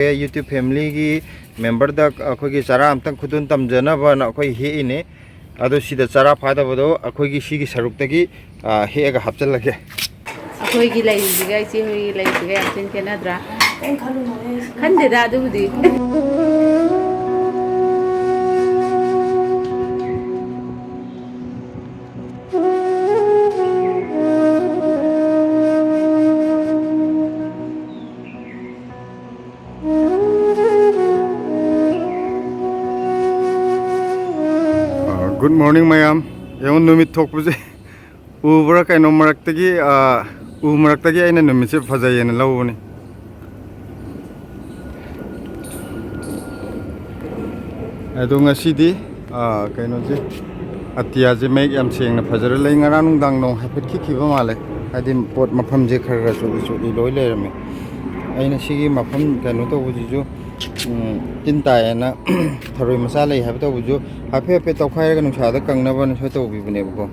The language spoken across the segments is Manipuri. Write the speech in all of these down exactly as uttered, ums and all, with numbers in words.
YouTube familyꯒꯤ memberꯗ ꯑꯩꯈꯣꯏꯒꯤ ꯆꯔꯥ ꯑꯝꯇꯪ ꯈꯨꯗꯣꯜ ꯇꯝꯖꯅꯕꯅ ꯑꯩꯈꯣꯏ ꯍꯦꯛꯏꯅꯦ꯫ ꯑꯗꯣ ꯁꯤꯗ ꯆꯔꯥ ꯐꯥꯗꯕꯗꯣ ꯑꯩꯈꯣꯏꯒꯤ ꯁꯤꯒꯤ ꯁꯔꯨꯛꯇꯒꯤ, ꯑ, ꯍꯦꯛꯑꯒ ꯍꯥꯞꯆꯤꯜꯂꯒꯦ꯫ ꯑꯩꯈꯣꯏꯒꯤ ꯂꯩꯁꯤꯒ ꯏꯆꯦ ꯍꯣꯏꯒꯤ ꯂꯩꯁꯤꯒ ꯌꯥꯝ ꯊꯤꯅ ꯈꯦꯠꯅꯗ꯭ꯔꯥ? ꯀꯩꯝ ꯈꯜꯂꯨꯅꯨꯍꯦ꯫ ꯈꯟꯗꯦꯗ ꯑꯗꯨꯕꯨꯗꯤ꯫ Good morning ꯃꯌꯥꯝ꯫ ꯌꯦꯡꯉꯨ, ꯅꯨꯃꯤꯠ ꯊꯣꯛꯄꯁꯦ ꯎꯕ꯭ꯔꯥ? ꯀꯩꯅꯣ ꯃꯔꯛꯇꯒꯤ, ꯑ, ꯎ ꯃꯔꯛꯇꯒꯤ ꯑꯩꯅ ꯅꯨꯃꯤꯠꯁꯦ ꯐꯖꯩꯌꯦꯅ ꯂꯧꯕꯅꯤ꯫ ꯑꯗꯣ ꯉꯁꯤꯗꯤ, ꯑ, ꯀꯩꯅꯣꯁꯦ, ꯑꯇꯤꯌꯥꯁꯦ ꯃꯌꯦꯛ ꯌꯥꯝ ꯁꯦꯡꯅ ꯐꯖꯔ ꯂꯩ꯫ ꯉꯔꯥꯡ ꯅꯨꯡꯗꯥꯡ ꯅꯣꯡ ꯍꯥꯏꯐꯦꯠ ꯈꯤꯛꯈꯤꯕ ꯃꯥꯜꯂꯦ, ꯍꯥꯏꯗꯤ ꯄꯣꯠ ꯃꯐꯝꯁꯦ ꯈꯔ ꯈꯔ ꯆꯣꯠꯂꯤ ꯆꯣꯠꯂꯤ ꯂꯣꯏ ꯂꯩꯔꯝꯃꯦ꯫ ꯑꯩꯅ ꯁꯤꯒꯤ ꯃꯐꯝ ꯀꯩꯅꯣ ꯇꯧꯕꯁꯤꯁꯨ, ꯎꯝ, ꯇꯤꯟ ꯇꯥꯏꯌꯦꯅ ꯊꯔꯣꯏ ꯃꯆꯥ ꯂꯩ ꯍꯥꯏꯕ ꯇꯧꯕꯁꯨ ꯍꯥꯏꯐꯦꯠ ꯍꯥꯏꯐꯦꯠ ꯇꯧꯈꯥꯏꯔꯒ ꯅꯨꯡꯁꯥꯗ ꯀꯪꯅꯕꯅ ꯁꯣꯏ ꯇꯧꯕꯤꯕꯅꯦꯕꯀꯣ꯫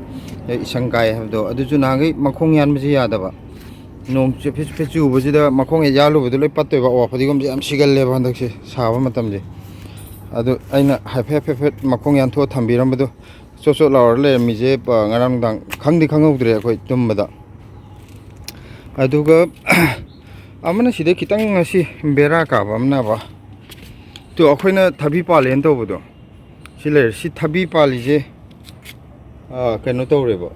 ꯑꯦ, ꯏꯁꯪ ꯀꯥꯏ ꯍꯥꯏꯕꯗꯣ ꯑꯗꯨꯁꯨ ꯅꯍꯥꯟꯈꯩ ꯃꯈꯣꯡ ꯌꯥꯟꯕꯁꯨ ꯌꯥꯗꯕ꯫ ꯅꯣꯡ ꯆꯤꯐꯦꯠ ꯆꯤꯐꯦꯠ ꯆꯨꯕꯁꯤꯗ ꯃꯈꯣꯡ ꯍꯦꯛ ꯌꯥꯜꯂꯨꯕꯗ ꯂꯣꯏ ꯄꯠꯇꯣꯏꯕ꯫ ꯑꯋꯥ ꯐꯗꯤꯒꯣꯝꯁꯦ ꯌꯥꯝ ꯁꯤꯒꯜꯂꯦꯕ ꯍꯟꯗꯛꯁꯦ, ꯁꯥꯕ ꯃꯇꯝꯁꯦ꯫ ꯑꯗꯨ ꯑꯩꯅ ꯍꯥꯏꯐꯦꯠ ꯍꯥꯏꯐꯦꯠ ꯍꯥꯏꯐꯦꯠ ꯃꯈꯣꯡ ꯌꯥꯟꯊꯣꯛꯑ ꯊꯝꯕꯤꯔꯝꯕꯗꯣ ꯆꯣꯠ ꯆꯣꯠ ꯂꯥꯎꯔ ꯂꯩꯔꯝꯃꯤꯁꯦ, ꯄ-, ꯉꯔꯥꯡ ꯅꯨꯡꯗꯥꯡ ꯈꯪꯗꯤ ꯈꯪꯍꯧꯗ꯭ꯔꯦ ꯑꯩꯈꯣꯏ ꯇꯨꯝꯕꯗ꯫ ꯑꯗꯨꯒ ꯑꯃꯅ ꯁꯤꯗ ꯈꯤꯇꯪ ꯉꯁꯤ ꯕꯦꯔꯥ ꯀꯥꯕ ꯑꯃꯅꯕ, ꯇꯨ ꯑꯩꯈꯣꯏꯅ ꯊꯕꯤ ꯄꯥꯜꯂꯦꯅ ꯇꯧꯕꯗꯣ, ꯁꯤ ꯂꯩꯔꯦ꯫ ꯁꯤ ꯊꯕꯤ ꯄꯥꯜꯂꯤꯁꯦ, ꯑ, ꯀꯩꯅꯣ ꯇꯧꯔꯦꯕ,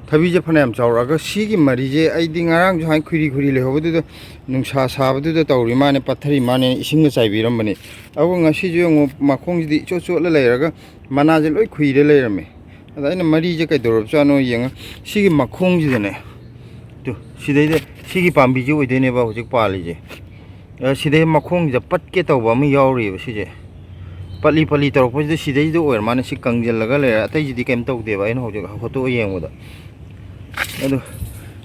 ꯊꯕꯤꯁꯦ ꯐꯅꯌꯥꯝ ꯆꯥꯎꯔꯛꯑꯒ ꯁꯤꯒꯤ ꯃꯔꯤꯁꯦ ꯑꯩꯗꯤ ꯉꯔꯥꯡꯁꯨ ꯍꯥꯏ ꯈꯨꯏꯔꯤ ꯈꯨꯏꯔꯤ ꯂꯩꯍꯧꯕꯗꯨꯗ ꯅꯨꯡꯁꯥ ꯁꯥꯕꯗꯨꯗ ꯇꯧꯔꯤ ꯃꯥꯅꯦ, ꯄꯠꯊꯔꯤ ꯃꯥꯅꯦ, ꯏꯁꯤꯡꯒ ꯆꯥꯏꯕꯤꯔꯝꯕꯅꯦ꯫ ꯑꯗꯨꯒ ꯉꯁꯤꯁꯨ ꯌꯦꯡꯉꯨ, ꯃꯈꯣꯡꯁꯤꯗꯤ ꯏꯆꯣꯠ ꯆꯣꯠꯂ ꯂꯩꯔꯒ ꯃꯅꯥꯁꯦ ꯂꯣꯏ ꯈꯨꯏꯔ ꯂꯩꯔꯝꯃꯦ꯫ ꯑꯗ ꯑꯩꯅ ꯃꯔꯤꯁꯦ ꯀꯩꯗꯧꯔꯕꯖꯥꯠꯅꯣ ꯌꯦꯡꯉ, ꯁꯤꯒꯤ ꯃꯈꯣꯡꯁꯤꯗꯅꯦ, ꯇꯨ, ꯁꯤꯗꯩꯗ ꯁꯤꯒꯤ ꯄꯥꯝꯕꯤꯁꯦ ꯑꯣꯏꯗꯣꯏꯅꯦꯕ ꯍꯧꯖꯤꯛ ꯄꯥꯜꯂꯤꯁꯦ꯫ ꯑ, ꯁꯤꯗꯩ ꯃꯈꯣꯡꯁꯤꯗ ꯄꯠꯀꯦ ꯇꯧꯕ ꯑꯃ ꯌꯥꯎꯔꯤꯑꯕ ꯁꯤꯁꯦ꯫ ꯄꯠꯂꯤ ꯄꯠꯂꯤ ꯇꯧꯔꯛꯄꯁꯤꯗ ꯁꯤꯗꯩꯁꯤꯗ ꯑꯣꯏꯔ ꯃꯥꯅꯦ, ꯁꯤ ꯀꯪꯁꯤꯜꯂꯒ ꯂꯩꯔꯦ꯫ ꯑꯇꯩꯁꯤꯗꯤ ꯀꯩꯝ ꯇꯧꯗꯦꯕ, ꯑꯩꯅ ꯍꯧꯖꯤꯛ ꯍꯣꯠꯇꯣꯛꯑ ꯌꯦꯡꯕꯗ꯫ ꯑꯗꯨ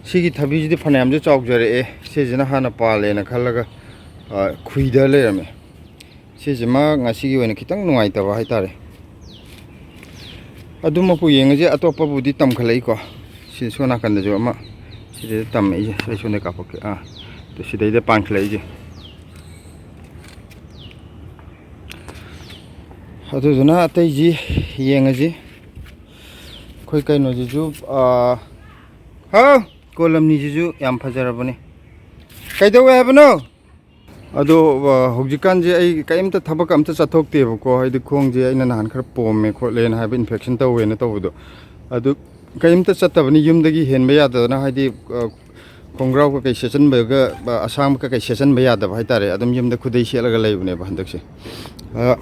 ꯁꯤꯒꯤ ꯊꯕꯤꯁꯤꯗꯤ ꯐꯅꯌꯥꯝꯁꯨ ꯆꯥꯎꯖꯔꯛꯑꯦ꯫ ꯁꯤꯁꯤꯅ ꯍꯥꯟꯅ ꯄꯥꯜꯂꯦꯅ ꯈꯜꯂꯒ, ꯑ, ꯈꯨꯏꯗ ꯂꯩꯔꯝꯃꯦ꯫ ꯁꯤꯁꯤꯃ ꯉꯁꯤꯒꯤ ꯑꯣꯏꯅ ꯈꯤꯇꯪ ꯅꯨꯡꯉꯥꯏꯇꯕ ꯍꯥꯏꯇꯥꯔꯦ꯫ ꯑꯗꯨꯃꯛꯄꯨ ꯌꯦꯡꯉꯁꯤ, ꯑꯇꯣꯞꯄꯕꯨꯗꯤ ꯇꯝꯈꯠꯂꯛꯏꯀꯣ꯫ ꯁꯤ ꯁꯣꯝ ꯅꯥꯀꯟꯗꯁꯨ ꯑꯃ ꯁꯤꯗꯩꯗ ꯇꯝꯃꯛꯏꯁꯦ, ꯑꯩ ꯁꯣꯝꯗ ꯀꯥꯞꯄꯛꯀꯦ꯫ ꯑꯥ, ꯑꯗꯨ ꯁꯤꯗꯩꯗ ꯄꯥꯟꯈꯠꯂꯛꯏꯁꯦ꯫ ꯑꯗꯨꯗꯨꯅ ꯑꯇꯩꯁꯤ ꯌꯦꯡꯉꯁꯤ꯫ ꯑꯩꯈꯣꯏ ꯀꯩꯅꯣꯁꯤꯁꯨ, ꯑꯥ, ꯍꯥꯎ, ꯀꯣꯂꯝꯅꯤꯁꯤꯁꯨ ꯌꯥꯝ ꯐꯖꯔꯕꯅꯤ꯫ ꯀꯩꯗꯧꯋꯦ ꯍꯥꯏꯕꯅꯣ? ꯑꯗꯣ, ꯑꯥ, ꯍꯧꯖꯤꯛꯀꯥꯟꯁꯦ ꯑꯩ ꯀꯔꯤꯝꯇ ꯊꯕꯛ ꯑꯝꯇ ꯆꯠꯊꯣꯛꯇꯦꯕꯀꯣ꯫ ꯍꯥꯏꯗꯤ ꯈꯣꯡꯁꯦ ꯑꯩꯅ ꯅꯍꯥꯟ ꯈꯔ ꯄꯣꯝꯃꯦ ꯈꯣꯠꯂꯦꯅ ꯍꯥꯏꯕ, ꯏꯟꯐꯦꯛꯁꯟ ꯇꯧꯋꯦꯅ ꯇꯧꯕꯗꯣ꯫ ꯑꯗꯨ ꯀꯔꯤꯝꯇ ꯆꯠꯇꯕꯅꯤ, ꯌꯨꯝꯗꯒꯤ ꯍꯦꯟꯕ ꯌꯥꯗꯗꯅ, ꯍꯥꯏꯗꯤ, ꯑꯥ, ꯈꯣꯡꯒ꯭ꯔꯥꯎ ꯀꯩꯀꯩ ꯁꯦꯠꯆꯟꯕꯒ, ꯑ, ꯑꯁꯥꯡꯕ ꯀꯩꯀꯩ ꯁꯦꯠꯆꯟꯕ ꯌꯥꯗꯕ ꯍꯥꯏꯇꯥꯔꯦ꯫ ꯑꯗꯨꯝ ꯌꯨꯝꯗ ꯈꯨꯗꯩ ꯁꯦꯠꯂꯒ ꯂꯩꯕꯅꯦꯕ ꯍꯟꯗꯛꯁꯦ꯫ ꯑ,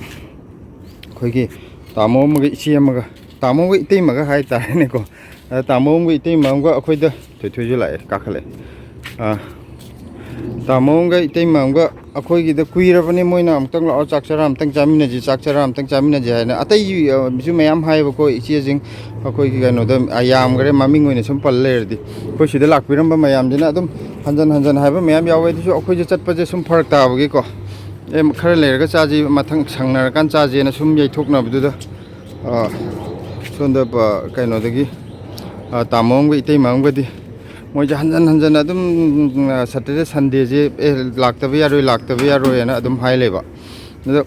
ꯑꯩꯈꯣꯏꯒꯤ ꯇꯥꯃꯣ ꯑꯃꯒ ꯏꯆꯦ ꯑꯃꯒ, ꯇꯥꯃꯣꯒ ꯏꯇꯩꯃꯒ ꯍꯥꯏꯇꯥꯔꯦꯅꯦꯀꯣ꯫ ꯑ, ꯇꯥꯃꯣ ꯑꯃꯒ ꯏꯇꯩꯃ ꯑꯃꯒ ꯑꯩꯈꯣꯏꯗ, ꯊꯣꯏꯊꯣꯏꯁꯨ ꯂꯥꯛꯑꯦ, ꯀꯥꯈꯠꯂꯛꯑꯦ꯫ ꯑ, ꯇꯥꯃꯣ ꯑꯃꯒ ꯏꯇꯩꯃ ꯑꯃꯒ ꯑꯩꯈꯣꯏꯒꯤꯗ ꯀꯨꯏꯔꯕꯅꯤ, ꯃꯣꯏꯅ "ꯑꯃꯨꯛꯇꯪ ꯂꯥꯛꯑꯣ, ꯆꯥꯛ ꯆꯔꯥ ꯑꯃꯨꯛꯇꯪ ꯆꯥꯃꯤꯟꯅꯁꯤ, ꯆꯥꯛ ꯆꯔꯥ ꯑꯃꯨꯛꯇꯪ ꯆꯥꯃꯤꯟꯅꯁꯤ" ꯍꯥꯏꯅ꯫ ꯑꯇꯩ, ꯑ, ꯁꯨ ꯃꯌꯥꯝ ꯍꯥꯏꯌꯦꯕꯀꯣ, ꯏꯆꯦꯁꯤꯡ, ꯑꯩꯈꯣꯏꯒꯤ ꯀꯩꯅꯣꯗ, ꯑ, ꯌꯥꯝꯈ꯭ꯔꯦ, ꯃꯃꯤꯡ ꯑꯣꯏꯅ ꯁꯨꯝ ꯄꯜ ꯂꯩꯔꯗꯤ꯫ ꯑꯩꯈꯣꯏ ꯁꯤꯗ ꯂꯥꯛꯄꯤꯔꯝꯕ ꯃꯌꯥꯝꯁꯤꯅ ꯑꯗꯨꯝ ꯍꯟꯖꯟ ꯍꯟꯖꯟ ꯍꯥꯏꯕ ꯃꯌꯥꯝ ꯌꯥꯎꯋꯦ꯫ ꯑꯗꯨꯁꯨ ꯑꯩꯈꯣꯏꯁꯦ ꯆꯠꯄꯁꯦ ꯁꯨꯝ ꯐꯔꯛ ꯇꯥꯕꯒꯤꯀꯣ, "ꯑꯦ, ꯈꯔ ꯂꯩꯔꯒ ꯆꯥꯁꯤ, ꯃꯊꯪ ꯁꯪꯅꯔꯀꯥꯟ ꯆꯥꯁꯦꯅ" ꯁꯨꯝ ꯌꯩꯊꯣꯛꯅꯕꯗꯨꯗ, ꯑ, ꯁꯣꯝꯗ, ꯑ, ꯀꯩꯅꯣꯗꯒꯤ, ꯑ, ꯇꯥꯃꯣ ꯑꯃꯒ ꯏꯇꯩꯃ ꯑꯃꯒꯗꯤ ꯃꯣꯏꯁꯦ ꯍꯟꯖꯟ ꯍꯟꯖꯟ ꯑꯗꯨꯝ, ꯑ, ꯁꯇꯔꯗꯦ ꯁꯟꯗꯦꯁꯦ, "ꯑꯦ, ꯂꯥꯛꯇꯕ ꯌꯥꯔꯣꯏ, ꯂꯥꯛꯇꯕ ꯌꯥꯔꯣꯏ" ꯍꯥꯏꯅ ꯑꯗꯨꯝ ꯍꯥꯏ ꯂꯩꯕ꯫ ꯑꯗꯣ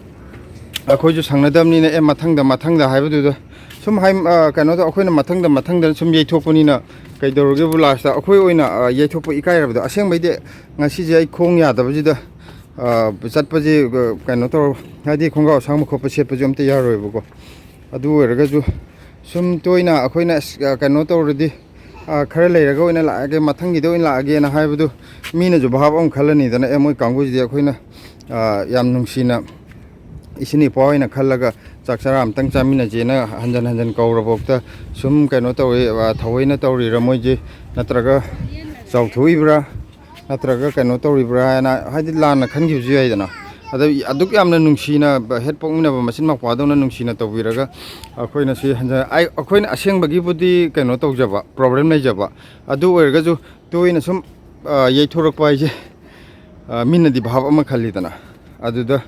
ꯑꯩꯈꯣꯏꯁꯨ ꯁꯪꯅꯗꯕꯅꯤꯅ, "ꯑꯦ, ꯃꯊꯪꯗ, ꯃꯊꯪꯗ" ꯍꯥꯏꯕꯗꯨꯗ ꯁꯨꯝ ꯍꯥꯏ-, ꯑ, ꯀꯩꯅꯣꯗ ꯑꯩꯈꯣꯏꯅ ꯃꯊꯪꯗ, ꯃꯊꯪꯗ ꯁꯨꯝ ꯌꯩꯊꯣꯛꯄꯅꯤꯅ, ꯀꯩꯗꯧꯔꯒꯦꯕꯨ, ꯂꯥꯁꯇ ꯑꯩꯈꯣꯏ ꯑꯣꯏꯅ, ꯑ, ꯌꯩꯊꯣꯛꯄ ꯏꯀꯥꯏꯔꯕꯗꯣ꯫ ꯑꯁꯦꯡꯕꯩꯗꯤ ꯉꯁꯤꯁꯦ ꯑꯩ ꯈꯣꯡ ꯌꯥꯗꯕꯁꯤꯗ, ꯑ, ꯆꯠꯄꯁꯦ, ꯑ, ꯀꯩꯅꯣ ꯇꯧꯔ, ꯍꯥꯏꯗꯤ ꯈꯣꯡꯒ꯭ꯔꯥꯎ ꯑꯁꯥꯡꯕ ꯈꯣꯠꯄ ꯁꯦꯠꯄꯁꯨ ꯑꯝꯇ ꯌꯥꯔꯣꯏꯕꯀꯣ꯫ ꯑꯗꯨ ꯑꯣꯏꯔꯒꯁꯨ ꯁꯨꯝ ꯇꯣꯏꯅ ꯑꯩꯈꯣꯏꯅ, ꯑꯁ, ꯑ, ꯀꯩꯅꯣ ꯇꯧꯔꯗꯤ, ꯑ, "ꯈꯔ ꯂꯩꯔꯒ ꯑꯣꯏꯅ ꯂꯥꯛꯑꯒꯦ, ꯃꯊꯪꯒꯤꯗ ꯑꯣꯏꯅ ꯂꯥꯛꯑꯒꯦꯅ" ꯍꯥꯏꯕꯗꯨ ꯃꯤꯅꯁꯨ ꯚꯥꯞ ꯑꯃ ꯈꯜꯂꯅꯤꯗꯅ꯫ "ꯑꯦ, ꯃꯣꯏ ꯀꯥꯡꯕꯨꯁꯤꯗꯤ ꯑꯩꯈꯣꯏꯅ, ꯑ, ꯌꯥꯝ ꯅꯨꯡꯁꯤꯅ ꯏꯆꯤꯟ ꯏꯄ꯭ꯋꯥ ꯑꯣꯏꯅ ꯈꯜꯂꯒ ꯆꯥꯛ ꯆꯔꯥ ꯑꯝꯇꯪ ꯆꯥꯃꯤꯟꯅꯁꯦꯅ ꯍꯟꯖꯟ ꯍꯟꯖꯟ ꯀꯧꯔꯕꯧꯇ ꯁꯨꯝ ꯀꯩꯅꯣ ꯇꯧꯋꯦ, ꯑ, ꯊꯑꯣꯏꯅ ꯇꯧꯔꯤꯔꯥ ꯃꯣꯏꯁꯦ, ꯅꯠꯇ꯭ꯔꯒ ꯆꯥꯎꯊꯣꯛꯏꯕ꯭ꯔꯥ, ꯅꯠꯇ꯭ꯔꯒ ꯀꯩꯅꯣ ꯇꯧꯔꯤꯕ꯭ꯔꯥ" ꯍꯥꯏꯅ, ꯍꯥꯏꯗꯤ, ꯂꯥꯟꯅ ꯈꯟꯈꯤꯕꯁꯨ ꯌꯥꯏꯗꯅ꯫ ꯑꯗ ꯑꯗꯨꯛ ꯌꯥꯝꯅ ꯅꯨꯡꯁꯤꯅ, ꯍꯦꯛ ꯄꯣꯛꯃꯤꯟꯅꯕ ꯃꯆꯤꯟ ꯃꯧꯄ꯭ꯋꯥꯗꯧꯅ ꯅꯨꯡꯁꯤꯅ ꯇꯧꯕꯤꯔꯒ, ꯑꯩꯈꯣꯏꯅ ꯁꯤ ꯍꯟꯖ-, ꯑꯩ, ꯑꯩꯈꯣꯏꯅ ꯑꯁꯦꯡꯕꯒꯤꯕꯨꯗꯤ ꯀꯩꯅꯣ ꯇꯧꯖꯕ, ꯄ꯭ꯔꯣꯕ꯭ꯂꯦꯝ ꯂꯩꯖꯕ, ꯑꯗꯨ ꯑꯣꯏꯔꯒꯁꯨ ꯇꯣꯏꯅ ꯁꯨꯝ, ꯑ, ꯌꯩꯊꯣꯔꯛꯄ ꯍꯥꯏꯁꯦ, ꯑ, ꯃꯤꯅꯗꯤ ꯚꯥꯞ ꯑꯃ ꯈꯜꯂꯤꯗꯅ꯫ ꯑꯗꯨꯗ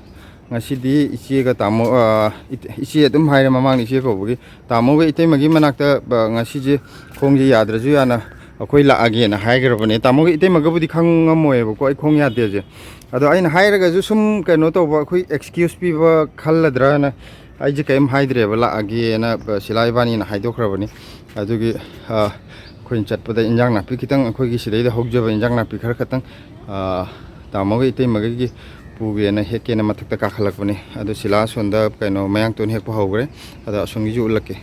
ꯉꯁꯤꯗꯤ ꯏꯆꯦꯒ ꯇꯥꯃꯣ, ꯑ, ꯏꯠ-, ꯏꯆꯦ ꯑꯗꯨꯝ ꯍꯥꯏꯔꯦ, ꯃꯃꯥꯡꯗ ꯏꯆꯦ ꯀꯧꯕꯒꯤ, ꯇꯥꯃꯣꯒ ꯏꯇꯩꯃꯒꯤ ꯃꯅꯥꯛꯇ, ꯑ, ꯉꯁꯤꯁꯦ ꯈꯣꯡꯁꯦ ꯌꯥꯗ꯭ꯔꯁꯨ ꯌꯥꯅ ꯑꯩꯈꯣꯏ ꯂꯥꯛꯑꯒꯦꯅ ꯍꯥꯏꯈ꯭ꯔꯕꯅꯦ꯫ ꯇꯥꯃꯣꯒ ꯏꯇꯩꯃꯒꯕꯨꯗꯤ ꯈꯪꯉꯝꯃꯣꯏꯕꯀꯣ ꯑꯩ ꯈꯣꯡ ꯌꯥꯗꯦꯁꯦ꯫ ꯑꯗꯣ ꯑꯩꯅ ꯍꯥꯏꯔꯒꯁꯨ ꯁꯨꯝ ꯀꯩꯅꯣ ꯇꯧꯕ, ꯑꯩꯈꯣꯏ ꯑꯦꯛꯁꯀ꯭ꯌꯨꯁ ꯄꯤꯕ ꯈꯜꯂꯗ꯭ꯔꯥꯅ ꯑꯩꯁꯦ ꯀꯔꯤꯝ ꯍꯥꯏꯗ꯭ꯔꯦꯕ, ꯂꯥꯛꯑꯒꯦꯅ ꯁꯤꯂꯥ ꯏꯕꯥꯅꯤꯅ ꯍꯥꯏꯗꯣꯛꯈ꯭ꯔꯕꯅꯤ꯫ ꯑꯗꯨꯒꯤ, ꯑ, ꯑꯩꯈꯣꯏꯅ ꯆꯠꯄꯗ ꯏꯟꯖꯥꯡ ꯅꯥꯄꯤ ꯈꯤꯇꯪ, ꯑꯩꯈꯣꯏꯒꯤ ꯁꯤꯗꯩꯗ ꯍꯧꯖꯕ ꯏꯟꯖꯥꯡ ꯅꯥꯄꯤ ꯈꯔ ꯈꯛꯇꯪ, ꯑ, ꯇꯥꯃꯣꯒ ꯏꯇꯩꯃꯒꯒꯤ ꯄꯨꯒꯦꯅ, ꯍꯦꯛꯀꯦꯅ ꯃꯊꯛꯇ ꯀꯥꯈꯠꯂꯛꯄꯅꯤ꯫ ꯑꯗꯨ ꯁꯤꯂꯥ ꯑꯁꯣꯝꯗ ꯀꯩꯅꯣ ꯃꯌꯥꯡꯇꯣꯟ ꯍꯦꯛꯄ ꯍꯧꯈ꯭ꯔꯦ꯫ ꯑꯗꯣ ꯑꯁꯣꯝꯒꯤꯁꯨ ꯎꯠꯂꯛꯀꯦ꯫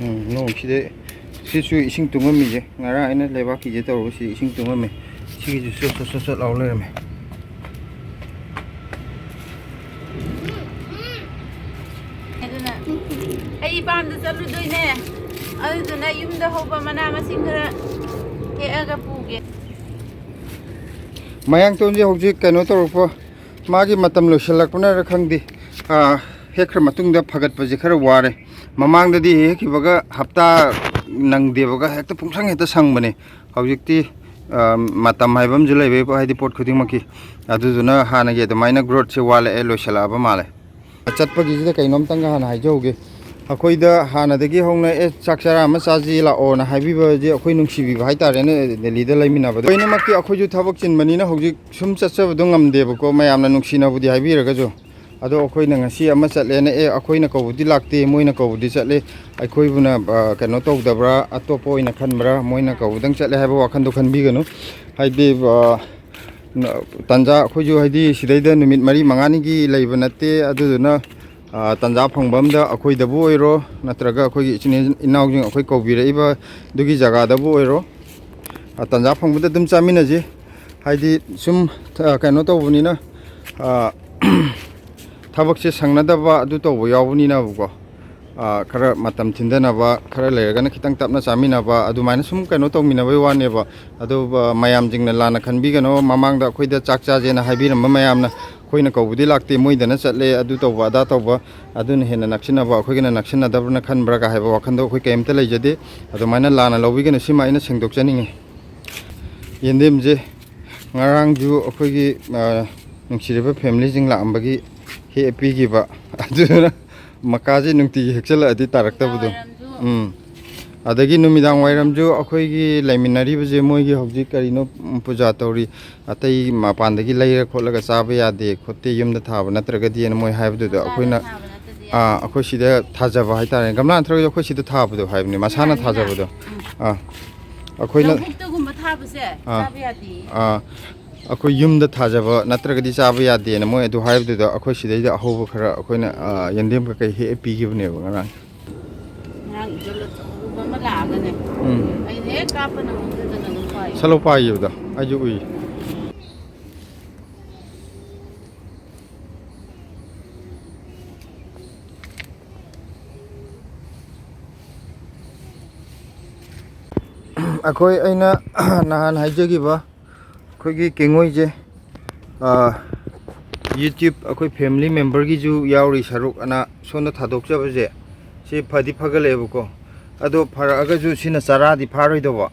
ꯎꯝ, ꯅꯣꯡ ꯁꯤꯗ, ꯁꯤꯁꯨ ꯏꯁꯤꯡ ꯇꯨꯡꯉꯝꯃꯤꯁꯦ, ꯉꯔꯥꯡ ꯑꯩꯅ ꯂꯩꯕꯥꯛꯀꯤꯁꯦ ꯇꯧꯔꯒ ꯁꯤ ꯏꯁꯤꯡ ꯇꯨꯡꯉꯝꯃꯤ꯫ ꯁꯤꯒꯤꯁꯨ ꯆꯣꯠ ꯆꯣꯠ ꯆꯣꯠ ꯆꯣꯠ ꯂꯥꯎ ꯂꯩꯔꯝꯃꯦ꯫ ꯑꯗꯨꯅ ꯑꯩ ꯄꯥꯝꯗ ꯆꯠꯂꯨꯗꯣꯏꯅꯦ꯫ ꯑꯗꯨꯗꯨꯅ ꯌꯨꯝꯗ ꯍꯧꯕ ꯃꯅꯥ ꯃꯁꯤꯡ ꯈꯔ ꯍꯦꯛꯑꯒ ꯄꯨꯒꯦ꯫ ꯃꯌꯥꯡꯇꯣꯟꯁꯦ ꯍꯧꯖꯤꯛ ꯀꯩꯅꯣ ꯇꯧꯔꯛꯄ, ꯃꯥꯒꯤ ꯃꯇꯝ ꯂꯣꯏꯁꯤꯜꯂꯛꯄꯅꯔ ꯈꯪꯗꯦ, ꯑꯥ, ꯍꯦꯛꯈ꯭ꯔ ꯃꯇꯨꯡꯗ ꯐꯒꯠꯄꯁꯦ ꯈꯔ ꯋꯥꯔꯦ꯫ ꯃꯃꯥꯡꯗꯗꯤ ꯍꯦꯛꯈꯤꯕꯒ ꯍꯞꯇꯥ ꯅꯪꯗꯦꯕꯒ ꯍꯦꯛꯇ ꯄꯨꯡꯁꯪ ꯍꯦꯛꯇ ꯁꯪꯕꯅꯦ꯫ ꯍꯧꯖꯤꯛꯇꯤ, ꯑꯥ, ꯃꯇꯝ ꯍꯥꯏꯕ ꯑꯃꯁꯨ ꯂꯩꯕꯩ, ꯍꯥꯏꯗꯤ ꯄꯣꯠ ꯈꯨꯗꯤꯡꯃꯛꯀꯤ꯫ ꯑꯗꯨꯗꯨꯅ ꯍꯥꯟꯅꯒꯤ ꯑꯗꯨꯃꯥꯏꯅ growthꯁꯦ ꯋꯥꯠꯂꯛꯑꯦ, ꯂꯣꯏꯁꯤꯜꯂꯛꯑꯕ ꯃꯥꯜꯂꯦ꯫ ꯆꯠꯄꯒꯤꯁꯤꯗ ꯀꯩꯅꯣꯝꯇꯪꯒ ꯍꯥꯟꯅ ꯍꯥꯏꯖꯍꯧꯒꯦ꯫ ꯑꯩꯈꯣꯏꯗ ꯍꯥꯟꯅꯗꯒꯤ ꯍꯧꯅ, "ꯑꯦ, ꯆꯥꯛ ꯆꯔꯥ ꯑꯃ ꯆꯥꯁꯤ ꯂꯥꯛꯑꯣꯅ" ꯍꯥꯏꯕꯤꯕꯁꯦ ꯑꯩꯈꯣꯏ ꯅꯨꯡꯁꯤꯕꯤꯕ ꯍꯥꯏꯇꯥꯔꯦꯅꯦ, ꯗꯦꯜꯂꯤꯗ ꯂꯩꯃꯤꯟꯅꯕꯗ꯫ ꯂꯣꯏꯅꯃꯛꯇꯤ ꯑꯩꯈꯣꯏꯁꯨ ꯊꯕꯛ ꯆꯤꯟꯕꯅꯤꯅ ꯍꯧꯖꯤꯛ ꯁꯨꯝ ꯆꯠꯆꯕꯗꯣ ꯉꯝꯗꯦꯕꯀꯣ, ꯃꯌꯥꯝꯅ ꯅꯨꯡꯁꯤꯅꯕꯨꯗꯤ ꯍꯥꯏꯕꯤꯔꯒꯁꯨ꯫ ꯑꯗꯣ ꯑꯩꯈꯣꯏꯅ ꯉꯁꯤ ꯑꯃ ꯆꯠꯂꯦꯅ, "ꯑꯦ, ꯑꯩꯈꯣꯏꯅ ꯀꯧꯕꯗꯤ ꯂꯥꯛꯇꯦ, ꯃꯣꯏꯅ ꯀꯧꯕꯗꯤ ꯆꯠꯂꯦ, ꯑꯩꯈꯣꯏꯕꯨꯅ, ꯑ, ꯀꯩꯅꯣ ꯇꯧꯗꯕ꯭ꯔꯥ, ꯑꯇꯣꯞꯄ ꯑꯣꯏꯅ ꯈꯟꯕ꯭ꯔꯥ, ꯃꯣꯏꯅ ꯀꯧꯕꯗꯪ ꯆꯠꯂꯦ" ꯍꯥꯏꯕ ꯋꯥꯈꯟꯗꯣ ꯈꯟꯕꯤꯒꯅꯨ꯫ ꯍꯥꯏꯗꯤ, ꯑ, ꯇꯟꯖꯥ, ꯑꯩꯈꯣꯏꯁꯨ ꯍꯥꯏꯗꯤ ꯁꯤꯗꯩꯗ ꯅꯨꯃꯤꯠ ꯃꯔꯤ ꯃꯉꯥꯅꯤꯒꯤ ꯂꯩꯕ ꯅꯠꯇꯦ꯫ ꯑꯗꯨꯗꯨꯅ, ꯑ, ꯇꯟꯖꯥ ꯐꯪꯕ ꯑꯝꯗ ꯑꯩꯈꯣꯏꯗꯕꯨ ꯑꯣꯏꯔꯣ, ꯅꯠꯇ꯭ꯔꯒ ꯑꯩꯈꯣꯏꯒꯤ ꯏꯆꯤꯟ ꯏꯅꯥꯎꯁꯤꯡ, ꯑꯩꯈꯣꯏ ꯀꯧꯕꯤꯔꯛꯏꯕ ꯑꯗꯨꯒꯤ ꯖꯒꯥꯗꯕꯨ ꯑꯣꯏꯔꯣ, ꯑ, ꯇꯟꯖꯥ ꯐꯪꯕꯗ ꯑꯗꯨꯝ ꯆꯥꯃꯤꯟꯅꯁꯤ꯫ ꯍꯥꯏꯗꯤ ꯁꯨꯝ, ꯑ, ꯀꯩꯅꯣ ꯇꯧꯕꯅꯤꯅ, ꯑ, ꯊꯕꯛꯁꯦ ꯁꯪꯅꯗꯕ ꯑꯗꯨ ꯇꯧꯕ ꯌꯥꯎꯕꯅꯤꯅꯕꯀꯣ, ꯑ, ꯈꯔ ꯃꯇꯝ ꯊꯤꯟꯊꯅꯕ, ꯈꯔ ꯂꯩꯔꯒꯅ ꯈꯤꯇꯪ ꯇꯞꯅ ꯆꯥꯃꯤꯟꯅꯕ, ꯑꯗꯨꯃꯥꯏꯅ ꯁꯨꯝ ꯀꯩꯅꯣ ꯇꯧꯃꯤꯟꯅꯕꯩ ꯋꯥꯅꯦꯕ꯫ ꯑꯗꯨ, ꯑ, ꯃꯌꯥꯝꯁꯤꯡꯅ ꯂꯥꯟꯅ ꯈꯟꯕꯤꯒꯅꯣ, ꯃꯃꯥꯡꯗ ꯑꯩꯈꯣꯏꯗ ꯆꯥꯛ ꯆꯥꯁꯦꯅ ꯍꯥꯏꯕꯤꯔꯝꯕ ꯃꯌꯥꯝꯅ, "ꯑꯩꯈꯣꯏꯅ ꯀꯧꯕꯗꯤ ꯂꯥꯛꯇꯦ, ꯃꯣꯏꯗꯅ ꯆꯠꯂꯦ, ꯑꯗꯨ ꯇꯧꯕ ꯑꯗꯥ ꯇꯧꯕ, ꯑꯗꯨꯅ ꯍꯦꯟꯅ ꯅꯛꯁꯤꯟꯅꯕ, ꯑꯩꯈꯣꯏꯒꯤꯅ ꯅꯛꯁꯤꯟꯅꯗꯕ꯭ꯔꯅ ꯈꯟꯕ꯭ꯔꯥ?" ꯀ ꯍꯥꯏꯕ ꯋꯥꯈꯟꯗꯣ ꯑꯩꯈꯣꯏ ꯀꯩꯝꯇ ꯂꯩꯖꯗꯦ꯫ ꯑꯗꯨꯃꯥꯏꯅ ꯂꯥꯟꯅ ꯂꯧꯕꯤꯒꯅꯨ, ꯁꯤꯃ ꯑꯩꯅ ꯁꯦꯡꯗꯣꯛꯆꯅꯤꯡꯉꯤ꯫ ꯌꯦꯟꯗꯦꯝꯁꯦ ꯉꯔꯥꯡꯁꯨ ꯑꯩꯈꯣꯏꯒꯤ, ꯑ, ꯅꯨꯡꯁꯤꯔꯕ familyꯁꯤꯡ ꯂꯥꯛꯑꯝꯕꯒꯤ ꯍꯦꯛ ꯄꯤꯈꯤꯕ꯫ ꯑꯗꯨꯗꯨꯅ ꯃꯀꯥꯁꯦ ꯅꯨꯡꯇꯤꯒꯤ ꯍꯦꯛꯆꯜꯂꯛꯑꯗꯤ ꯇꯥꯔꯛꯇꯕꯗꯣ꯫ ꯅꯨꯡꯗꯥꯡꯋꯥꯏꯔꯝꯁꯨ ꯎꯝ꯫ ꯑꯗꯒꯤ ꯅꯨꯃꯤꯗꯥꯡ ꯋꯥꯏꯔꯝꯁꯨ ꯑꯩꯈꯣꯏꯒꯤ ꯂꯩꯃꯤꯟꯅꯔꯤꯕꯁꯦ, ꯃꯣꯏꯒꯤ ꯍꯧꯖꯤꯛ ꯀꯔꯤꯅꯣ, ꯎꯝ, ꯄꯨꯖꯥ ꯇꯧꯔꯤ, ꯑꯇꯩ ꯃꯄꯥꯟꯗꯒꯤ ꯂꯩꯔ ꯈꯣꯠꯂꯒ ꯆꯥꯕ ꯌꯥꯗꯦ ꯈꯣꯠꯇꯦ, ꯌꯨꯝꯗ ꯊꯥꯕ ꯅꯠꯇ꯭ꯔꯒꯗꯤꯅ ꯃꯣꯏ ꯍꯥꯏꯕꯗꯨꯗ ꯒꯝꯂꯥꯗ ꯑꯩꯈꯣꯏꯅ, ꯊꯥꯕ ꯅꯠꯇ꯭ꯔꯗꯤ ꯑꯥ, ꯌꯥꯗꯦ꯫ ꯑꯩꯈꯣꯏ ꯁꯤꯗ ꯊꯥꯖꯕ ꯍꯥꯏꯇꯥꯔꯦ, ꯒꯝꯂꯥ ꯅꯠꯇ꯭ꯔꯒꯁꯨ ꯑꯩꯈꯣꯏ ꯁꯤꯗ ꯊꯥꯕꯗꯣ ꯍꯥꯏꯕꯅꯤ, ꯃꯁꯥꯅ ꯌꯥꯅꯤꯅ꯫ ꯊꯥꯖꯕꯗꯣ꯫ ꯎꯝ꯫ ꯑꯥ, ꯑꯩꯈꯣꯏꯅ, ꯂꯧꯕꯨꯛꯇꯒꯨꯝꯕ ꯊꯥꯕꯁꯦ ꯑꯥ, ꯆꯥꯕ ꯌꯥꯗꯦ꯫ ꯑꯥ, ꯑꯩꯈꯣꯏ ꯌꯨꯝꯗ ꯊꯥꯖꯕ ꯅꯠꯇ꯭ꯔꯒꯗꯤ ꯆꯥꯕ ꯌꯥꯗꯦꯅ ꯃꯣꯏ ꯑꯗꯨ ꯍꯥꯏꯕꯗꯨꯗ, ꯑꯩꯈꯣꯏ ꯁꯤꯗꯩꯗ ꯑꯍꯧꯕ ꯈꯔ ꯑꯩꯈꯣꯏꯅ, ꯑꯥ, ꯌꯦꯟꯗꯦꯝ ꯀꯩꯀꯩ ꯍꯦꯛꯑ ꯄꯤꯈꯤꯕꯅꯦꯕ ꯉꯔꯥꯡ꯫ ꯉꯔꯥꯡ ꯏꯆꯣꯜ ꯑꯆꯧꯕ ꯑꯃ ꯂꯥꯛꯑꯒꯅꯦ꯫ ꯎꯝ꯫ ꯑꯩꯅ ꯍꯦꯛ ꯀꯥꯞꯄ ꯅꯪꯍꯧꯗꯗꯅ ꯑꯗꯨꯝ ꯄꯥꯏ꯫ ꯁꯂꯧ ꯄꯥꯏꯈꯤꯕꯗꯣ ꯑꯩꯁꯨ ꯎꯏ꯫ ꯑꯩꯈꯣꯏ, ꯑꯩꯅ ꯅꯍꯥꯟ ꯍꯥꯏꯖꯈꯤꯕ ꯑꯩꯈꯣꯏꯒꯤ ꯀꯦꯡꯉꯣꯏꯁꯦ, ꯑꯥ, YouTube ꯑꯩꯈꯣꯏ family memberꯒꯤꯁꯨ ꯌꯥꯎꯔꯤ ꯁꯔꯨꯛ ꯑꯅ ꯁꯣꯝꯗ ꯊꯥꯗꯣꯛꯆꯕꯁꯦ, ꯁꯤ ꯐꯗꯤ ꯐꯒꯠꯂꯛꯑꯦꯕꯀꯣ꯫ ꯑꯗꯣ ꯐꯔꯛꯑꯒꯁꯨ ꯁꯤꯅ ꯆꯔꯥꯗꯤ ꯐꯥꯔꯣꯏꯗꯧꯕ꯫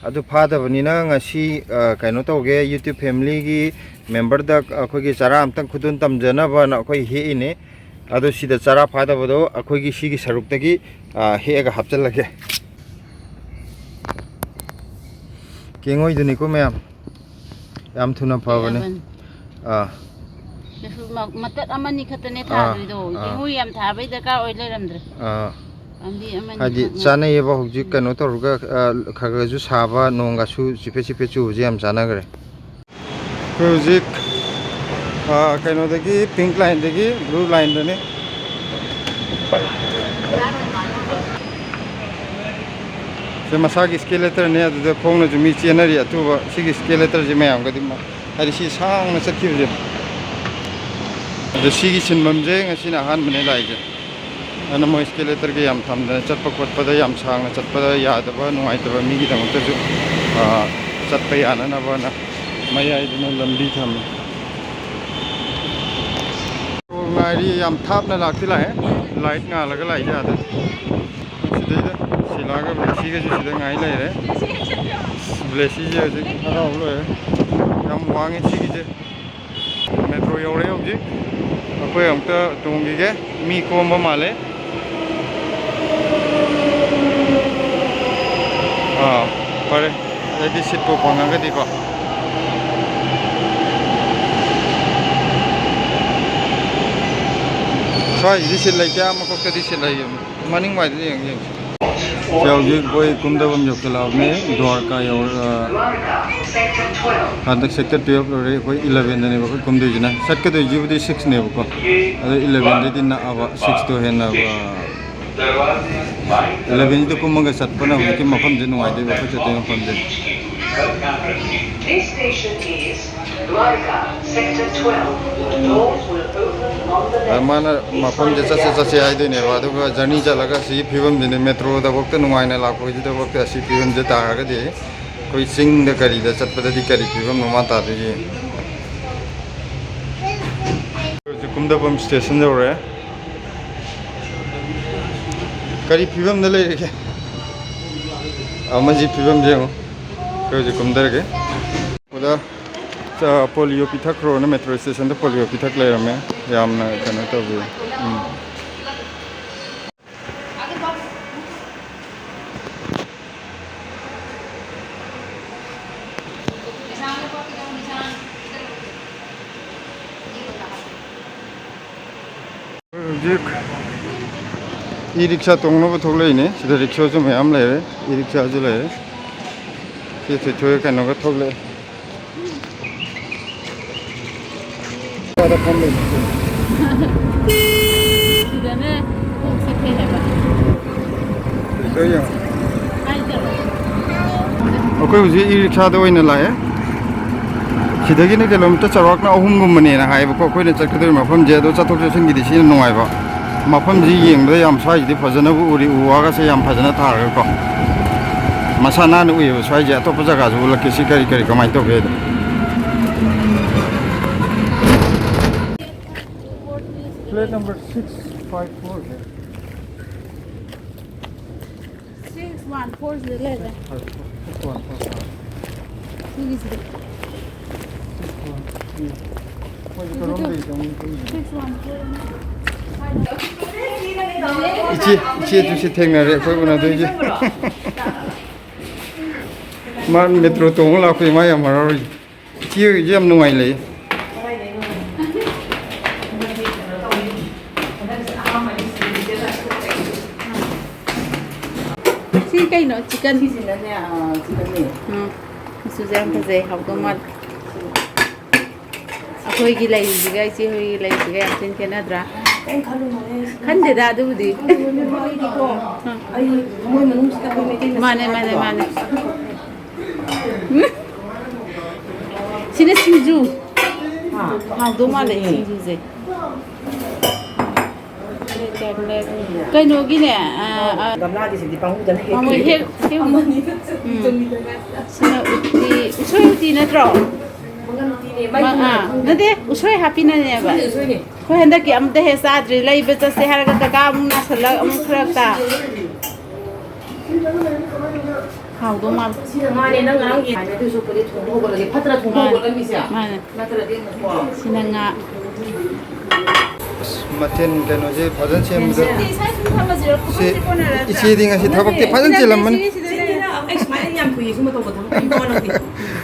ꯑꯗꯨ ꯐꯥꯗꯕꯅꯤꯅ ꯉꯁꯤ, ꯑꯥ, ꯀꯩꯅꯣ ꯇꯧꯒꯦ, YouTube familyꯒꯤ memberꯗ ꯑꯩꯈꯣꯏꯒꯤ ꯆꯔꯥ ꯑꯝꯇꯪ ꯈꯨꯗꯣꯜ ꯇꯝꯖꯅꯕꯅ ꯑꯩꯈꯣꯏ ꯍꯦꯛꯏꯅꯦ꯫ ꯑꯗꯣ ꯁꯤꯗ ꯆꯔꯥ ꯐꯥꯗꯕꯗꯣ ꯑꯩꯈꯣꯏꯒꯤ ꯁꯤꯒꯤ ꯁꯔꯨꯛꯇꯒꯤ, ꯑꯥ, ꯍꯦꯛꯑꯒ ꯍꯥꯞꯆꯤꯜꯂꯒꯦ꯫ ꯀꯦꯡꯉꯣꯏꯗꯨꯅꯤꯀꯣ ꯃꯌꯥꯝ, ꯌꯥꯝ ꯊꯨꯅ ꯐꯕꯅꯦ꯫ ꯐꯕꯅꯤ꯫ ꯑꯥ꯫ ꯀꯩꯁꯨ ꯃ-, ꯃꯇꯠ ꯑꯃꯅꯤ ꯈꯛꯇꯅꯦ ꯑꯥ, ꯊꯥꯗꯣꯏꯗꯣ꯫ ꯑꯥ꯫ ꯀꯦꯡꯉꯣꯏ ꯌꯥꯝ ꯊꯥꯕꯩ ꯗꯔꯀꯥꯔ ꯑꯣꯏ ꯂꯩꯔꯝꯗ꯭ꯔꯦ꯫ ꯑꯥ꯫ ꯄꯥꯝꯕꯤ ꯑꯃꯅꯤ ꯍꯥꯏꯗꯤ ꯈꯛꯅ꯫ ꯆꯥꯅꯩꯌꯦꯕ ꯍꯧꯖꯤꯛ ꯎꯝ꯫ ꯀꯩꯅꯣ ꯇꯧꯔꯒ, ꯑꯥ, ꯈꯔ ꯈꯔꯁꯨ ꯁꯥꯕ, ꯅꯣꯡꯒꯁꯨ ꯆꯤꯐꯦꯠ ꯆꯤꯐꯦꯠ ꯆꯨꯕꯁꯦ ꯌꯥꯝ ꯆꯥꯅꯈ꯭ꯔꯦ꯫ ꯑꯩꯈꯣꯏ ꯍꯧꯖꯤꯛ, ꯑꯥ, ꯀꯩꯅꯣꯗꯒꯤ, pink lineꯗꯒꯤ blue lineꯗꯅꯤ꯫ ꯁꯤ ꯃꯁꯥꯒꯤ escalatorꯅꯦ, ꯑꯗꯨꯗ ꯈꯣꯡꯅꯁꯨ ꯃꯤ ꯆꯦꯟꯅꯔꯤ ꯑꯊꯨꯕ꯫ ꯁꯤꯒꯤ escalatorꯁꯦ ꯃꯌꯥꯝꯒꯗꯤ ꯃ-, ꯍꯥꯏꯗꯤ ꯁꯤ ꯁꯥꯡꯅ ꯆꯠꯈꯤꯕꯁꯦ꯫ ꯑꯗꯣ ꯁꯤꯒꯤ ꯁꯤꯟꯐꯝꯁꯦ ꯉꯁꯤꯅ ꯑꯍꯥꯟꯕꯅꯦ ꯂꯥꯛꯏꯁꯦ꯫ ꯑꯗꯨꯅ ꯃꯣꯏ escalatorꯒ ꯌꯥꯝ ꯊꯝꯗꯅ, ꯆꯠꯄ ꯈꯣꯠꯄꯗ ꯌꯥꯝ ꯁꯥꯡꯅ ꯆꯠꯄꯗ ꯌꯥꯗꯕ, ꯅꯨꯡꯉꯥꯏꯇꯕ ꯃꯤꯒꯤꯗꯃꯛꯇꯁꯨ, ꯑꯥ, ꯆꯠꯄ ꯌꯥꯅꯅꯕꯅ ꯃꯌꯥꯏꯗꯅ ꯂꯝꯕꯤ ꯊꯝꯃꯤ꯫ ꯉꯥꯏꯔꯤ, ꯌꯥꯝ ꯊꯥꯞꯅ ꯂꯥꯛꯇꯤ ꯂꯥꯛꯑꯦ, light ꯉꯥꯜꯂꯒ ꯂꯥꯛꯏ ꯌꯥꯗꯦ꯫ ꯁꯤꯗꯩꯗ ꯁꯤꯂꯥꯒ ꯕ꯭ꯂꯦꯁꯤꯒꯁꯨ ꯁꯤꯗ ꯉꯥꯏ ꯂꯩꯔꯦ꯫ ꯕ꯭ꯂꯦꯁꯤꯁꯦ ꯍꯧꯖꯤꯛ ꯍꯔꯥꯎ ꯂꯣꯏꯔꯦ, ꯌꯥꯝ ꯋꯥꯡꯉꯦ ꯁꯤꯒꯤꯁꯦ꯫ Metro ꯌꯧꯔꯦ ꯍꯧꯖꯤꯛ꯫ ꯑꯩꯈꯣꯏ ꯑꯃꯨꯛꯇ ꯇꯣꯡꯈꯤꯒꯦ꯫ ꯃꯤ ꯀꯣꯝꯕ ꯃꯥꯜꯂꯦ꯫ ꯑꯥ, ꯐꯔꯦ꯫ ꯑꯗꯩꯗꯤ ꯁꯤꯠꯄꯨ ꯐꯪꯉꯒꯗꯤꯀꯣ꯫ ꯁ꯭ꯋꯥꯏꯁꯤꯗꯤ ꯁꯤꯠ ꯂꯩꯇꯦ, ꯑꯥ ꯃꯀꯣꯛꯇꯗꯤ ꯁꯤꯠ ꯂꯩꯌꯦ꯫ ꯃꯅꯤꯡ ꯋꯥꯏꯗꯗꯤ ꯌꯦꯡ ꯌꯦꯡꯁꯤ꯫ ꯁꯤ ꯍꯧꯖꯤꯛ ꯑꯩꯈꯣꯏ ꯀꯨꯝꯊꯐꯝ ꯌꯧꯁꯤꯜꯂꯛꯑꯕꯅꯦ, ꯗ꯭ꯋꯥꯔꯀꯥ ꯌꯧꯔ-, ꯑ, ꯍꯟꯗꯛ ꯁꯦꯛꯇꯔ ꯇꯨꯌꯦꯜꯞ ꯂꯣꯏꯔꯦ, ꯑꯩꯈꯣꯏ ꯏꯂꯚꯦꯟꯗꯅꯦꯕ ꯑꯩꯈꯣꯏ ꯀꯨꯝꯗꯣꯏꯁꯤꯅ꯫ ꯆꯠꯀꯗꯣꯏꯁꯤꯕꯨꯗꯤ ꯁꯤꯛꯁꯅꯦꯕꯀꯣ, ꯑꯗꯣ ꯏꯂꯚꯦꯟꯗꯩꯗꯤ ꯅꯛꯑꯕ, ꯁꯤꯛꯁꯇꯣ ꯍꯦꯟꯅ, ꯑ, ꯏꯂꯚꯦꯟꯁꯤꯗ ꯀꯨꯝꯃꯒ ꯆꯠꯄꯅ ꯍꯧꯖꯤꯛꯀꯤ ꯃꯐꯝꯁꯦ ꯅꯨꯡꯉꯥꯏꯗꯣꯏꯕ, ꯑꯩꯈꯣꯏ ꯆꯠꯇꯣꯏ ꯃꯐꯝꯁꯦ꯫ This station is Dwarka, Sector twelve. The doors will open on the left. ꯑ, ꯃꯥꯅ ꯃꯐꯝꯁꯦ ꯆꯠꯁꯦ ꯆꯠꯁꯦ ꯍꯥꯏꯗꯣꯏꯅꯦꯕ, ꯑꯗꯨꯒ ꯖꯔꯅꯤ ꯆꯠꯂꯒ ꯁꯤꯒꯤ ꯐꯤꯕꯝꯁꯤꯅꯦ, ꯃꯦꯇ꯭ꯔꯣꯗꯐꯥꯎꯇ ꯅꯨꯡꯉꯥꯏꯅ ꯂꯥꯛꯄꯒꯤꯗꯐꯥꯎꯇ ꯁꯤ ꯐꯤꯕꯝꯁꯦ ꯇꯥꯔꯒꯗꯤ ꯑꯩꯈꯣꯏ ꯆꯤꯡꯗ ꯀꯔꯤꯗ ꯆꯠꯄꯗꯗꯤ ꯀꯔꯤ ꯐꯤꯕꯝꯅꯣ ꯃꯥ ꯇꯥꯗꯣꯏꯁꯦ? ꯍꯧꯖꯤꯛ ꯀꯨꯝꯗꯐꯝ ꯁ꯭ꯇꯦꯁꯟ ꯌꯧꯔꯦ꯫ ꯀꯔꯤ ꯐꯤꯕꯝꯗ ꯂꯩꯔꯤꯒꯦ? ꯑꯃꯁꯤ ꯐꯤꯕꯝꯁꯦ ꯌꯦꯡꯉꯣ꯫ ꯑꯩꯈꯣꯏ ꯍꯧꯖꯤꯛ ꯀꯨꯝꯊꯔꯒꯦ꯫ ꯑꯣꯖꯥ, ꯆ-, ꯄꯣꯂꯤꯌꯣ ꯄꯤꯊꯛꯈ꯭ꯔꯣꯅ ꯃꯦꯇ꯭ꯔꯣ ꯁ꯭ꯇꯦꯁꯟꯗ ꯄꯣꯂꯤꯌꯣ ꯄꯤꯊꯛ ꯂꯩꯔꯝꯃꯦ꯫ ꯌꯥꯝꯅ ꯀꯩꯅꯣ ꯇꯧꯕꯤ꯫ ꯎꯝ꯫ ꯍꯧꯖꯤꯛ ꯏ ꯔꯤꯛꯁꯥ ꯇꯣꯡꯅꯕ ꯊꯣꯛꯂꯛꯏꯅꯦ꯫ ꯁꯤꯗ ꯔꯤꯛꯁꯣꯁꯨ ꯃꯌꯥꯝ ꯂꯩꯔꯦ, ꯏ ꯔꯤꯛꯁꯥꯁꯨ ꯂꯩꯔꯦ꯫ ꯁꯤ ꯊꯣꯏꯊꯣꯏ ꯀꯩꯅꯣꯒ ꯊꯣꯛꯂꯛꯑꯦ꯫ ꯁꯤꯗꯅꯦ ꯀꯣꯛ ꯆꯤꯛꯈꯩ ꯍꯥꯏꯕ꯫ ꯁꯤꯗ ꯌꯦꯡꯉꯣ꯫ ꯍꯥꯏꯗꯕ꯫ ꯑꯩꯈꯣꯏ ꯍꯧꯖꯤꯛ ꯏ ꯔꯤꯛꯁꯥꯗ ꯑꯣꯏꯅ ꯂꯥꯛꯑꯦ꯫ ꯁꯤꯗꯒꯤꯅ ꯀꯤꯂꯣꯃꯤꯇꯔ ꯆꯥꯎꯔꯥꯛꯅ ꯑꯍꯨꯝꯒꯨꯝꯕꯅꯦꯅ ꯍꯥꯏꯌꯦꯕꯀꯣ, ꯑꯩꯈꯣꯏꯅ ꯆꯠꯀꯗꯧꯔꯤꯕ ꯃꯐꯝꯁꯦ꯫ ꯑꯗꯣ ꯆꯠꯊꯣꯛ ꯆꯠꯁꯤꯟꯒꯤꯗꯤ ꯁꯤꯅ ꯅꯨꯡꯉꯥꯏꯕ꯫ ꯃꯐꯝꯁꯤ ꯌꯦꯡꯕꯗ ꯌꯥꯝ, ꯁ꯭ꯋꯥꯏꯁꯤꯗꯤ ꯐꯖꯅꯕꯨ ꯎꯔꯤ, ꯎ ꯋꯥꯒꯁꯦ ꯌꯥꯝ ꯐꯖꯅ ꯊꯥꯔꯒꯀꯣ꯫ ꯃꯁꯥ ꯅꯥꯟꯅ ꯎꯏꯌꯦꯕ ꯁ꯭ꯋꯥꯏꯁꯦ꯫ ꯑꯇꯣꯞꯄ ꯖꯒꯥꯁꯨ ꯎꯠꯂꯛꯀꯦ ꯁꯤ ꯀꯔꯤ ꯀꯔꯤ ꯀꯃꯥꯏꯅ ꯇꯧꯒꯦ ꯍꯥꯏꯗꯣ꯫ Plate number six five four ꯁꯦ꯫ Six one four ꯁꯤꯗ ꯂꯩꯔꯦ꯫ Six one four, six one four꯫ ꯁꯤꯒꯤꯁꯤꯗ꯫ Six one three꯫ ꯃꯣꯏꯁꯦ ꯀꯔꯣꯝꯗꯒꯤ ꯆꯪꯉꯤ? Six one four꯫ ꯏꯆꯦ, ꯏꯆꯦꯗꯨꯁꯨ ꯊꯦꯡꯅꯔꯦ ꯑꯩꯈꯣꯏ ꯎꯅꯗꯣꯏꯁꯦ꯫ ꯃꯥ ꯃꯦꯇ꯭ꯔꯣ ꯇꯣꯡꯉ ꯂꯥꯛꯄꯩ ꯃꯥ ꯌꯥꯝ ꯍꯔꯥꯎꯔꯤ꯫ ꯏꯆꯦ ꯍꯣꯏꯒꯤꯁꯨ ꯌꯥꯝ ꯅꯨꯡꯉꯥꯏ ꯂꯩ꯫ ꯁꯤ ꯀꯩꯅꯣ? ꯆꯤꯀꯟ? ꯁꯤꯁꯤꯅꯅꯦ, ꯑꯥ, ꯆꯤꯀꯟꯅꯦ꯫ ꯎꯝ꯫ ꯃꯆꯨꯁꯦ ꯌꯥꯝ ꯐꯖꯩ, ꯍꯥꯎꯗꯧ ꯃꯥꯜꯂꯦ꯫ ꯑꯩꯈꯣꯏꯒꯤ ꯂꯩꯔꯤꯁꯤꯒ ꯏꯆꯦ ꯍꯣꯏꯒꯤ ꯂꯩꯔꯤꯁꯤꯒ ꯌꯥꯝ ꯊꯤꯅ ꯈꯦꯠꯅꯗ꯭ꯔꯥ? ꯀꯩꯝ ꯈꯜꯂꯨꯅꯨꯍꯦ꯫ ꯈꯟꯗꯦꯗ ꯑꯗꯨꯕꯨꯗꯤ꯫ ꯈꯜꯂꯨꯅꯨ, ꯑꯩꯗꯤꯀꯣ, ꯎꯝ꯫ ꯑꯩ ꯊꯃꯣꯏ ꯃꯅꯨꯡꯁꯤꯗ ꯑꯩꯈꯣꯏ ꯃꯩꯇꯩ ꯃꯆꯥ ꯃꯥꯅꯦ, ꯃꯥꯅꯦ, ꯍꯥꯏꯕꯗꯣ꯫ ꯃꯥꯅꯦ꯫ ꯎꯝ꯫ ꯁꯤꯅ ꯁꯤꯡꯖꯨ꯫ ꯍꯥ? ꯍꯥꯎꯗꯧ ꯃꯥꯜꯂꯦ ꯁꯤꯡꯖꯨ꯫ ꯁꯤꯡꯖꯨꯁꯦ꯫ ꯀꯩꯅꯣꯒꯤꯅꯦ, ꯑ, ꯑ, ꯒꯝꯂꯥꯒꯤꯁꯤꯗꯤ ꯄꯥꯝꯃꯨꯗꯅ ꯍꯦꯛ ꯄꯥꯝꯃꯨꯏ, ꯍꯦꯛ, ꯍꯦꯛ꯫ ꯑꯃꯅꯤ꯫ ꯎꯝ꯫ ꯁꯤꯅ ꯎꯇꯤ, ꯎꯁꯣꯏ ꯎꯇꯤ ꯅꯠꯇ꯭ꯔꯣ? ꯃꯪꯒꯟ ꯎꯇꯤꯅꯦ, ꯃꯥꯏ ꯃ-, ꯃꯪꯒꯟ ꯑꯥ, ꯈꯪꯗꯦ꯫ ꯅꯠꯇꯦ, ꯎꯁꯣꯏ ꯍꯥꯞꯄꯤꯅꯅꯦꯕ꯫ ꯎꯁꯣꯏꯅꯦ, ꯎꯁꯣꯏꯅꯦ꯫ ꯑꯩꯈꯣꯏ ꯍꯟꯗꯛꯀꯤ ꯑꯝꯇ ꯍꯦꯛ ꯆꯥꯗ꯭ꯔꯤ, ꯂꯩꯕ ꯆꯠꯁꯦ ꯍꯥꯏꯔꯒ ꯀꯀꯥ ꯑꯃꯨꯛ ꯅꯥꯁꯜꯂꯛ, ꯑꯃꯨꯛ ꯐꯔꯛ ꯇꯥ꯫ ꯍꯥꯎꯗꯧ ꯃꯥꯜꯂꯦ꯫ ꯁꯤꯅ ꯉꯥꯅꯦ, ꯅꯪ ꯉꯔꯥꯡ ꯌꯦꯟ ꯍꯥꯏꯅꯦ, ꯑꯗꯨꯁꯨ ꯄꯨꯂꯤ ꯊꯣꯡꯕ ꯍꯧꯒꯠꯂꯒꯦ꯫ ꯐꯠꯇ꯭ꯔꯥ ꯊꯣꯡꯕ ꯃꯥꯅꯦ꯫ ꯍꯧꯒꯠꯂꯝꯃꯤꯁꯦ? ꯃꯥꯅꯦ꯫ ꯅꯠꯇ꯭ꯔꯗꯤ ꯑꯃꯨꯛꯀꯣ꯫ ꯁꯤꯅ ꯉꯥ꯫ ꯑꯁ, ꯃꯊꯦꯜ ꯀꯩꯅꯣꯁꯦ ꯐꯖꯅ ꯁꯦꯝꯕꯗ꯫ ꯁꯦꯝꯁꯦ꯫ ꯏꯆꯦ, ꯏꯆꯦꯗꯤ ꯉꯁꯤ ꯊꯕꯛꯇꯤ ꯐꯖꯅ ꯆꯤꯜꯂꯝꯃꯅꯤ꯫ ꯁꯤꯗ ꯂꯩꯔꯦ꯫ ꯑꯩ ꯁꯨꯃꯥꯏꯅ ꯌꯥꯝ ꯊꯨꯏꯌꯦ ꯁꯤꯒꯨꯝꯕ ꯇꯧꯕ ꯊꯕꯛ ꯌꯥꯝ ꯇꯧꯅꯗꯦ꯫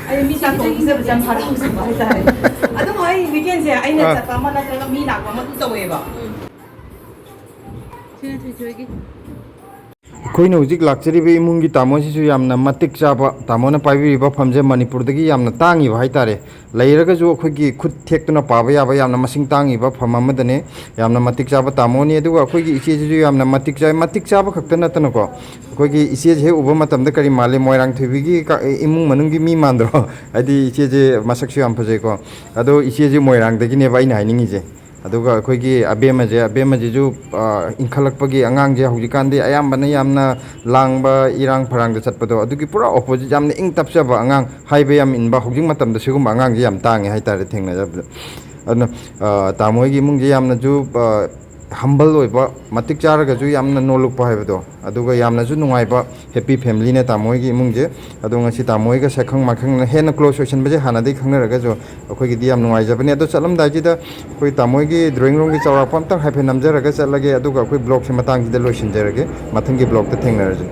ꯑꯩ ꯃꯤ ꯆꯥꯛ ꯊꯣꯡꯕ ꯄꯤꯖꯕꯁꯦ ꯌꯥꯝ ꯍꯔꯥꯎꯖꯕ ꯍꯥꯏꯇꯥꯔꯦ꯫ ꯑꯗꯨꯝ ꯑꯩ weekendꯁꯦ ꯑꯩꯅ ꯑꯥ꯫ ꯆꯠꯄ ꯑꯃ ꯅꯠꯇ꯭ꯔꯒ ꯃꯤ ꯂꯥꯛꯄ ꯑꯃ ꯑꯗꯨꯝ ꯇꯧꯋꯦꯕ꯫ ꯁꯤꯅ ꯊꯣꯏꯊꯣꯏꯒꯤ꯫ ꯑꯩꯈꯣꯏꯅ ꯍꯧꯖꯤꯛ ꯂꯥꯛꯆꯔꯤꯕ ꯏꯃꯨꯡꯒꯤ ꯇꯥꯃꯣꯁꯤꯁꯨ ꯌꯥꯝꯅ ꯃꯇꯤꯛ ꯆꯥꯕ, ꯇꯥꯃꯣꯅ ꯄꯥꯏꯕꯤꯔꯤꯕ ꯐꯝꯁꯦ ꯃꯅꯤꯄꯨꯔꯗꯒꯤ ꯌꯥꯝꯅ ꯇꯥꯡꯉꯤꯕ ꯍꯥꯏꯇꯥꯔꯦ꯫ ꯂꯩꯔꯒꯁꯨ ꯑꯩꯈꯣꯏꯒꯤ ꯈꯨꯠ ꯊꯦꯛꯇꯨꯅ ꯄꯥꯕ ꯌꯥꯕ ꯌꯥꯝꯅ ꯃꯁꯤꯡ ꯇꯥꯡꯉꯤꯕ ꯐꯝ ꯑꯃꯗꯅꯦ꯫ ꯌꯥꯝꯅ ꯃꯇꯤꯛ ꯆꯥꯕ ꯇꯥꯃꯣꯅꯤ꯫ ꯑꯗꯨꯒ ꯑꯩꯈꯣꯏꯒꯤ ꯏꯆꯦꯁꯤꯁꯨ ꯌꯥꯝꯅ ꯃꯇꯤꯛ ꯆꯥꯏ꯫ ꯃꯇꯤꯛ ꯆꯥꯕ ꯈꯛꯇ ꯅꯠꯇꯅꯀꯣ, ꯑꯩꯈꯣꯏꯒꯤ ꯏꯆꯦꯁꯦ ꯍꯦꯛ ꯎꯕ ꯃꯇꯝꯗ ꯀꯔꯤ ꯃꯥꯜꯂꯤ? ꯃꯣꯏꯔꯥꯡꯊꯣꯏꯕꯤꯒꯤ ꯀ-, ꯏꯃꯨꯡ ꯃꯅꯨꯡꯒꯤ ꯃꯤ ꯃꯥꯟꯗ꯭ꯔꯣ? ꯍꯥꯏꯗꯤ ꯏꯆꯦꯁꯦ ꯃꯁꯛꯁꯨ ꯌꯥꯝ ꯐꯖꯩꯀꯣ꯫ ꯑꯗꯣ ꯏꯆꯦꯁꯦ ꯃꯣꯏꯔꯥꯡꯗꯒꯤꯅꯦꯕ ꯑꯩꯅ ꯍꯥꯏꯅꯤꯡꯉꯤꯁꯦ꯫ ꯑꯗꯨꯒ ꯑꯩꯈꯣꯏꯒꯤ ꯑꯕꯦꯝꯃꯁꯦ, ꯑꯕꯦꯝꯃꯁꯤꯁꯨ, ꯑ, ꯏꯟꯈꯠꯂꯛꯄꯒꯤ ꯑꯉꯥꯡꯁꯦ ꯍꯧꯖꯤꯛꯀꯥꯟꯗꯤ ꯑꯌꯥꯝꯕꯅ ꯌꯥꯝꯅ ꯂꯥꯡꯕ, ꯏꯔꯥꯡ ꯐꯔꯥꯡꯗ ꯆꯠꯄꯗꯣ, ꯑꯗꯨꯒꯤ ꯄꯨꯔꯥ opposite, ꯌꯥꯝꯅ ꯏꯪ ꯇꯞꯆꯕ ꯑꯉꯥꯡ, ꯍꯥꯏꯕ ꯌꯥꯝ ꯏꯟꯕ꯫ ꯍꯧꯖꯤꯛ ꯃꯇꯝꯗ ꯁꯤꯒꯨꯝꯕ ꯑꯉꯥꯡꯁꯦ ꯌꯥꯝ ꯇꯥꯡꯉꯦ ꯍꯥꯏꯇꯥꯔꯦ ꯊꯦꯡꯅꯖꯕꯗ꯫ ꯑꯗꯨꯅ, ꯑ, ꯇꯥꯃꯣ ꯍꯣꯏꯒꯤ ꯏꯃꯨꯡꯁꯦ ꯌꯥꯝꯅꯁꯨ, ꯑ, humble ꯑꯣꯏꯕ, ꯃꯇꯤꯛ ꯆꯥꯔꯒꯁꯨ ꯌꯥꯝꯅ ꯅꯣꯂꯨꯛꯄ ꯍꯥꯏꯕꯗꯣ, ꯑꯗꯨꯒ ꯌꯥꯝꯅꯁꯨ ꯅꯨꯡꯉꯥꯏꯕ, happy familyꯅꯦ ꯇꯥꯃꯣ ꯍꯣꯏꯒꯤ ꯏꯃꯨꯡꯁꯦ꯫ ꯑꯗꯣ ꯉꯁꯤ ꯇꯥꯃꯣ ꯍꯣꯏꯒ ꯁꯛꯈꯪ ꯃꯥꯏꯈꯪꯅ ꯍꯦꯟꯅ close ꯑꯣꯏꯁꯟꯕꯁꯦ ꯍꯥꯟꯅꯗꯒꯤ ꯈꯪꯅꯔꯒꯁꯨ ꯑꯩꯈꯣꯏꯒꯤꯗꯤ ꯌꯥꯝ ꯅꯨꯡꯉꯥꯏꯖꯕꯅꯦ꯫ ꯑꯗꯣ ꯆꯠꯂꯝꯗꯥꯏꯁꯤꯗ ꯑꯩꯈꯣꯏ ꯇꯥꯃꯣ ꯍꯣꯏꯒꯤ drawing roomꯒꯤ ꯆꯥꯎꯔꯥꯛꯄ ꯑꯝꯇꯪ ꯍꯥꯏꯐꯦꯠ ꯅꯝꯖꯔꯒ ꯆꯠꯂꯒꯦ, ꯑꯗꯨꯒ ꯑꯩꯈꯣꯏ vlogꯁꯦ ꯃꯇꯥꯡꯁꯤꯗ ꯂꯣꯏꯁꯤꯟꯖꯔꯒꯦ꯫ ꯃꯊꯪꯒꯤ vlogꯇ ꯊꯦꯡꯅꯔꯁꯦ꯫